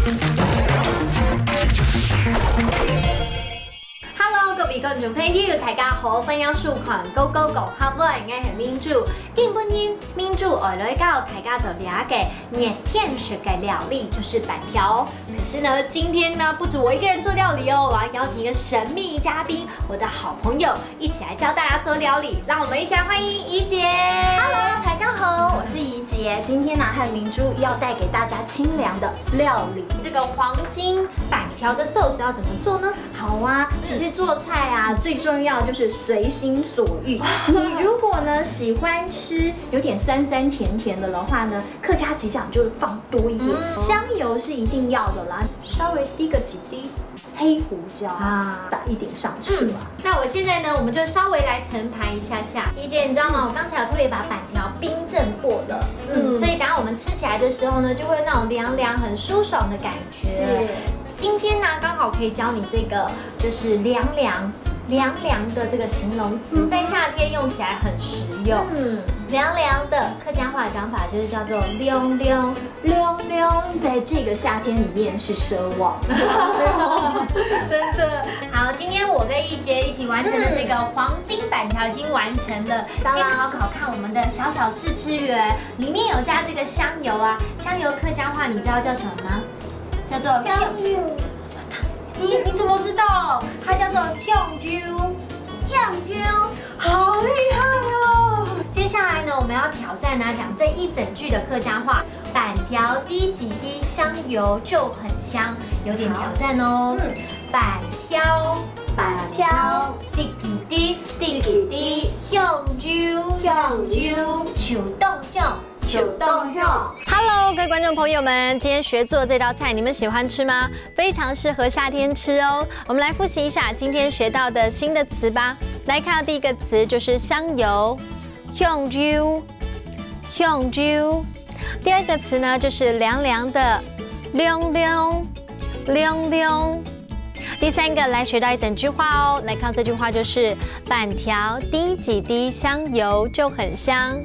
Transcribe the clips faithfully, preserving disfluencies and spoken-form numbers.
Hello，各位觀眾朋友，大家好，歡迎收看《Go Go 講客話》，𠊎係明珠。今晡日明珠愛來教大家做這個熱天食个料理，就是粄條哦。可是呢，今天呢，不止我一個人做料理哦，我要邀請一個神秘嘉賓，我的好朋友一起來教大家做料理，讓我們一起來歡迎怡姐。 Hello，大家好，我是怡姐。今天呢，和明珠要帶給大家清涼的料理。这个黄金粄条的寿司要怎么做呢？好啊，其实做菜啊，最重要就是随心所欲。你如果呢喜欢吃有点酸酸甜甜的的话呢，客家鸡酱就放多一点。嗯香油是一定要的啦，稍微滴个几滴黑胡椒啊，撒一点上去啊。那我现在呢，我们就稍微来盛盘一下下。怡姐，你知道吗？我刚才有特别把粄条冰镇过了，嗯，嗯所以等下我们吃起来的时候呢，就会有那种凉凉、很舒爽的感觉。是，今天呢，刚好可以教你这个，就是凉凉、凉凉的这个形容词，嗯在夏天用起来很实用。嗯，凉凉的客家话讲法就是叫做凉凉。凉凉在这个夏天里面是奢望。真的。好，今天我跟怡姐一起完成的这个黄金粄条已经完成了，当然先考考看我们的小小试吃员，里面有加这个香油啊，香油客家话你知道叫什么吗？叫做香油，你你怎么知道？它叫做香油。香油，好厉害哦！接下来呢，我们要挑战啊，讲这一整句的客家话。粄条滴几滴香油就很香，有点挑战哦。嗯粄条，粄条，滴几滴，滴几滴，香油，香油，就当香。就当香。 Hello，各位观众朋友们，今天学做这道菜，你们喜欢吃吗？非常适合夏天吃哦。我们来复习一下今天学到的新的词吧。来看到第一个词就是香油，香油，香油。第二个词呢就是凉凉的，凉凉，凉凉。第三个来学到一整句话哦，来看这句话就是粄条滴几滴香油就很香。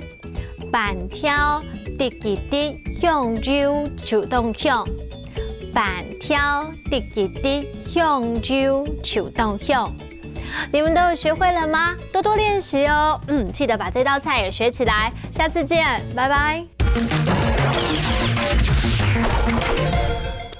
粄条滴几滴香油就当香，粄条滴几滴香油就当香。你们都有学会了吗？多多练习哦。嗯，记得把这道菜也学起来。下次见，拜拜。